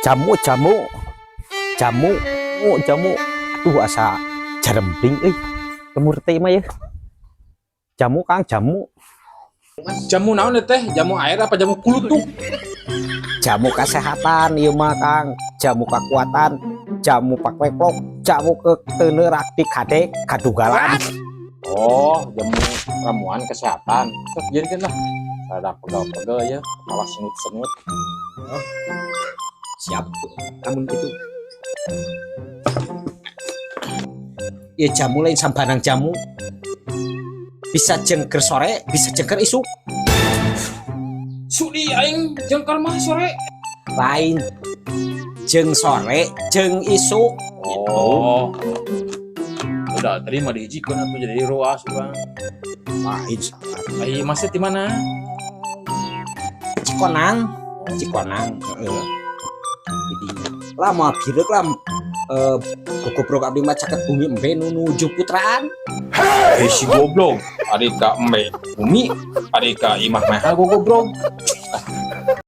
Jamu, jamu, jamu, oh, jamu. Aduh, asa jarempling euy. Lembur teh mah ya. Jamu, Kang, jamu. Jamu naon teh? Jamu air apa jamu kulutuk? Jamu kesehatan ieu mah, Kang. Jamu kekuatan, jamu pakweklok, jamu keteuneu rakti kade kadugalan. Oh, jamu ramuan kesehatan. Sok jieunkeun lah. Rada pegel-pegel ya, kepala senut-senut. Siap. Namun gitu. Ya, jamu lain sambarang jamu. Bisa jengker sore, bisa jengker isuk. Sudi aing jengker mah sore. Lain jeng sore, jeng isuk. Gitu. Oh. Udah terima dihijikeun atuh jadi ruas urang. Lain salah. Ai masih di mana? Cikonang, Cikonang. Heeh. Jadinya. Lama bireuk lah, eh, gogobrok abdi mah caket bumi embe nu nuju putraan. Eh, si goblok. Ari ka embe bumi, ari ka imah mah gogobrok.